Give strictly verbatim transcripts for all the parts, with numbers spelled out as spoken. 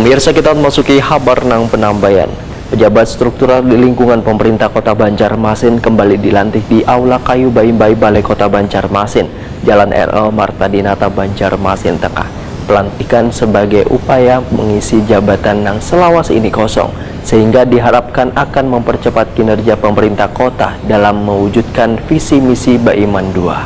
Pemirsa, kita masuki habar nang penambayan. Pejabat struktural di lingkungan pemerintah Kota Banjarmasin kembali dilantik di Aula Kayu Baimbai Balai Kota Banjarmasin, Jalan R L Marta Dinata, Banjarmasin Tengah. Pelantikan sebagai upaya mengisi jabatan nang selawas ini kosong, sehingga diharapkan akan mempercepat kinerja pemerintah kota dalam mewujudkan visi misi Baiman dua.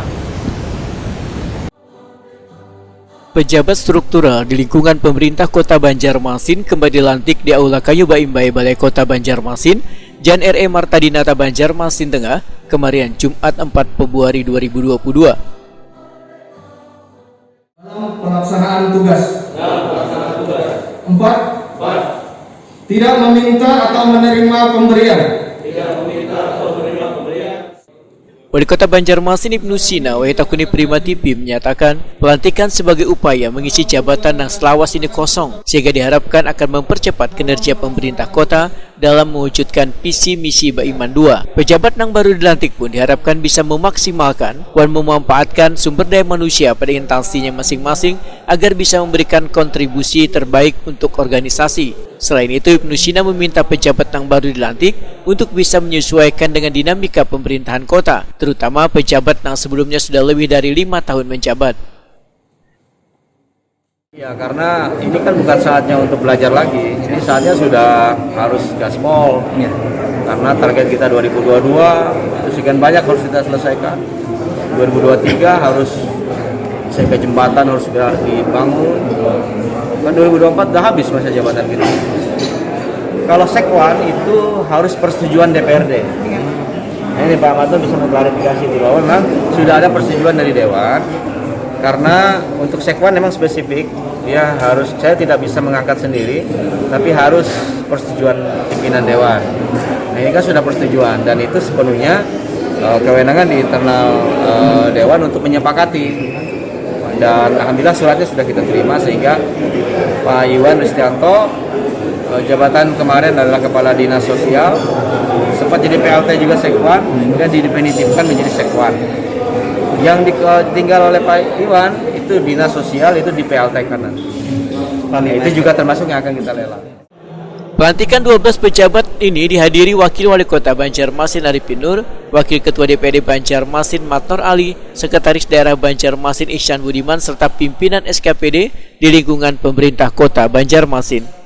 Pejabat struktural di lingkungan pemerintah Kota Banjarmasin kembali dilantik di Aula Kayu Baimbai Balai Kota Banjarmasin, Jalan R E Marta Dinata, Banjarmasin Tengah, kemarian Jumat empat Februari dua ribu dua puluh dua. Dalam pelaksanaan tugas. Dalam pelaksanaan tugas. Empat. Empat. Tidak meminta atau menerima pemberian. Tidak meminta atau menerima pemberian. Wali Kota Banjarmasin Ibnu Sina, Wahitakuni Prima T V, menyatakan pelantikan sebagai upaya mengisi jabatan yang selawas ini kosong, sehingga diharapkan akan mempercepat kinerja pemerintah kota dalam mewujudkan visi misi Baiman dua. Pejabat nang baru dilantik pun diharapkan bisa memaksimalkan wan memanfaatkan sumber daya manusia pada instansinya masing-masing agar bisa memberikan kontribusi terbaik untuk organisasi. Selain itu, Ibnu Sina meminta pejabat nang baru dilantik untuk bisa menyesuaikan dengan dinamika pemerintahan kota, terutama pejabat nang sebelumnya sudah lebih dari lima tahun menjabat. Ya, karena ini kan bukan saatnya untuk belajar lagi. Ini saatnya sudah harus gaspol. Ya. Karena target kita dua ribu dua puluh dua itu sekian banyak harus kita selesaikan. dua ribu dua puluh tiga harus, saya ke jembatan harus sudah dibangun. Kan dua ribu dua puluh empat udah habis masa jabatan kita. Kalau sekwan itu harus persetujuan D P R D. Nah, ini Pak Matur bisa mengklarifikasi di bawah, memang sudah ada persetujuan dari Dewan. Karena untuk sekwan memang spesifik, ya harus, saya tidak bisa mengangkat sendiri, tapi harus persetujuan pimpinan Dewan. Nah, ini kan sudah persetujuan dan itu sepenuhnya eh, kewenangan di internal eh, Dewan untuk menyepakati. Dan alhamdulillah suratnya sudah kita terima, sehingga Pak Iwan Ristianto, eh, jabatan kemarin adalah Kepala Dinas Sosial, sempat jadi P L T juga sekwan, kemudian didefinitifkan menjadi sekwan. Yang ditinggal oleh Pak Iwan itu Dinas Sosial, itu di P L T kanan. Nah, itu juga termasuk yang akan kita lelang. Pelantikan dua belas pejabat ini dihadiri Wakil Wali Kota Banjarmasin Arifin Nur, Wakil Ketua D P R D Banjarmasin Matnor Ali, Sekretaris Daerah Banjarmasin Ihsan Budiman, serta pimpinan S K P D di lingkungan pemerintah Kota Banjarmasin.